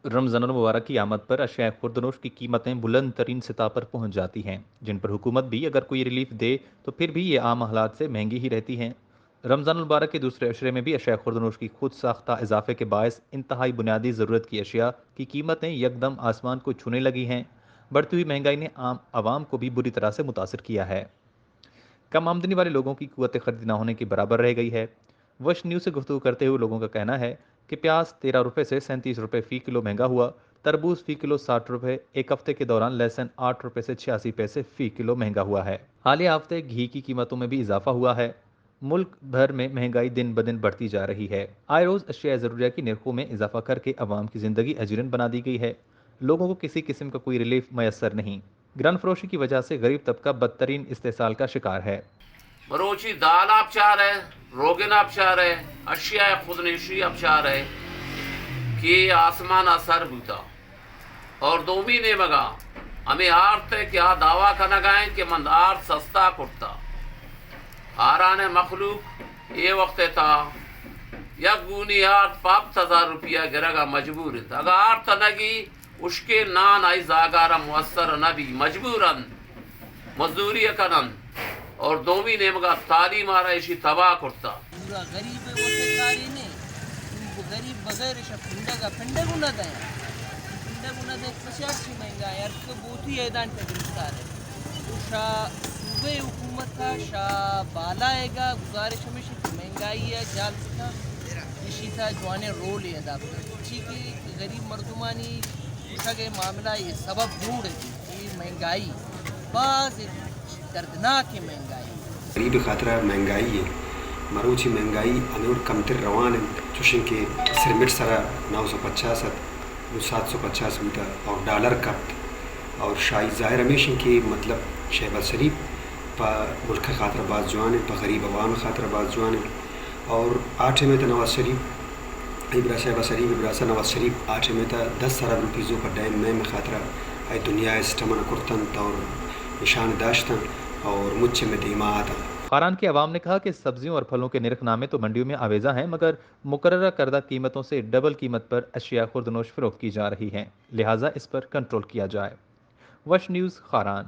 رمضان المبارک کی آمد پر اشیاء خوردنوش کی قیمتیں بلند ترین سطح پر پہنچ جاتی ہیں، جن پر حکومت بھی اگر کوئی ریلیف دے تو پھر بھی یہ عام حالات سے مہنگی ہی رہتی ہیں۔ رمضان المبارک کے دوسرے عشرے میں بھی اشیاء خوردنوش کی خود ساختہ اضافے کے باعث انتہائی بنیادی ضرورت کی اشیاء کی قیمتیں یکدم آسمان کو چھونے لگی ہیں۔ بڑھتی ہوئی مہنگائی نے عام عوام کو بھی بری طرح سے متاثر کیا ہے۔ کم آمدنی والے لوگوں کی قوت خرید نہ ہونے کے برابر رہ گئی ہے۔ وش نیوز سے گفتگو کرتے ہوئے لوگوں کا کہنا ہے کہ پیاز تیرہ روپے سے سینتیس روپے فی کلو مہنگا ہوا، تربوز فی کلو ساٹھ روپے، ایک ہفتے کے دوران لہسن آٹھ روپے سے چھیاسی پیسے فی کلو مہنگا ہوا ہے۔ حالیہ ہفتے گھی کی قیمتوں میں بھی اضافہ ہوا ہے۔ ملک بھر میں مہنگائی دن بدن بڑھتی جا رہی ہے۔ آئے روز اشیاء ضروریہ کی نرخوں میں اضافہ کر کے عوام کی زندگی اجیرن بنا دی گئی ہے۔ لوگوں کو کسی قسم کا کوئی ریلیف میسر نہیں۔ گران فروشی کی وجہ سے غریب طبقہ بدترین استحصال کا شکار ہے۔ مروچی دال آپ چار ہے، روگن آپ چار ہے، اشیاء خودنوشی آپ چار ہے کہ آسمان سر بوتا۔ اور دومی نیمگا ہمیں آرت ہے کہ آ دعویٰ کنگا ہیں کہ من آرت سستا کرتا۔ آران مخلوق اے وقت تا یک گونی آرت پہ ہپت ہزار روپیہ گرگا مجبور انت۔ اگاں آرت نگی، اشکیں نان آئی زاگارا موثر نہ بی، مجبور انت مزدوری کن انت۔ اور دومی نیمگا تعلیم آرا ایشی تباہ کرتا۔ پورا غریب ہے، وہ سے کاری نہیں۔ غریب بغیر ایشا پنڈگ ء پنڈگ نہ دیں۔ پنڈگ نہ دیں، پچاس کی مہنگا ہے، ہر کہ بوتی ایدان پہ گرفتار ہے۔ تو شاہ صوبے حکومت کا، شاہ بالا ہے گا، گزارش ہمیشہ کہ مہنگائی ہے، جال سکا، اسی تا جوانے رول ہے ادا کر۔ ٹھیک ہے کہ غریب مردمانی گوشگ ء معاملہ یہ سبب جوڑ ہے کہ مہنگائی باز دردناک ہے مہنگائی۔ غریب خاطرہ مہنگائی ہے۔ مروچی مہنگائی ہمے وڑ کمتر روان انت، چوشیں کہ سرمٹ سرا نو سو پچاس ات، نو سات سو پچاس بوتا اور ڈالر کپت۔ اور شاہی ظاہر ہمیش انت کہ مطلب شہباز شریف پہ ملک خاطرہ باز جوان انت، پہ غریب عوام خاطرہ باز جوان انت۔ اور آ ٹائم ء تہ نواز شریف، ابرا شہباز شریف، ابراسا نواز شریف آ ٹائم ء تہ دس ارب روپی زو پہ ڈیم میم خاطرہ اے دنیا ء سٹمن کرتنت اور نشان داشتن اور مچ میں دیما آتن۔ خاران کے عوام نے کہا کہ سبزیوں اور پھلوں کے نرخ نامے تو منڈیوں میں آویزاں ہیں، مگر مقررہ کردہ قیمتوں سے ڈبل قیمت پر اشیاء خوردنوش فروخت کی جا رہی ہیں، لہذا اس پر کنٹرول کیا جائے۔ وش نیوز، خاران۔